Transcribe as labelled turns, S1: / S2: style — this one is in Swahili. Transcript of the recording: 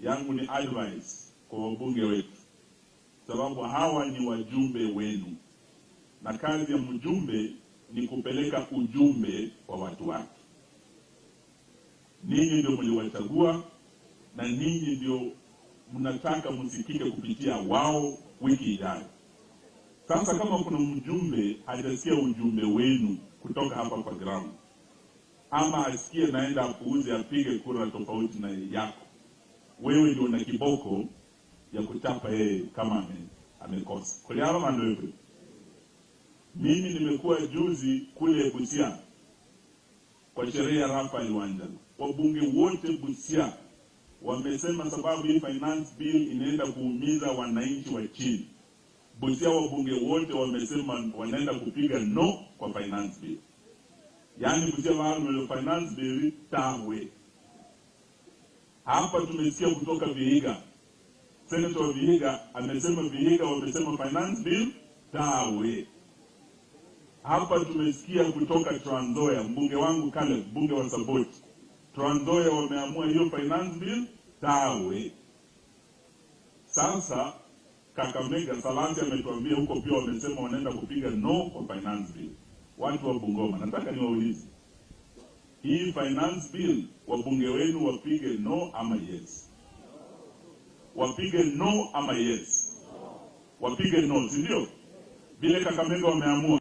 S1: Yangu ni advice kwa wabunge wetu, sababu hawa ni wajumbe wenu, na kazi ya mjumbe ni kupeleka ujumbe kwa watu wake. Ninyi ndio mliwachagua na ninyi ndio mnataka msikike kupitia wao wiki ijayo. Sasa kama kuna mjumbe hajasikia ujumbe wenu kutoka hapa kwa ground, ama asikie naenda apuuze, apige kura tofauti na yako, wewe ndio una kiboko ya kuchapa yeye kama amekosa. Kuliala ndio. Mimi nimekuwa juzi kule Busia kwa sherehe ya Rafael Wanjala. Wabunge wote Busia wamesema sababu hii finance bill inaenda kuumiza wananchi wa chini. Busia wabunge wote wamesema wanaenda kupiga no kwa finance bill. Yaani Busia wale finance bill tawe. Hapa tumesikia kutoka Vihiga. Senator wa Vihiga amesema Vihiga wamesema finance bill tawe. Hapa tumesikia kutoka Trans Nzoia, mbunge wangu Caleb, mbunge wa Saboti. Trans Nzoia wameamua hiyo finance bill tawe. Sasa Kakamega, Salasya ametuambia huko pia wamesema wanaenda kupiga no kwa finance bill. Watu wa Bungoma, nataka niwaulize, hii finance bill wabunge wenu wapige no ama yes? Wapige no ama yes? Wapige no, si ndio? Vile Kakamega wameamua.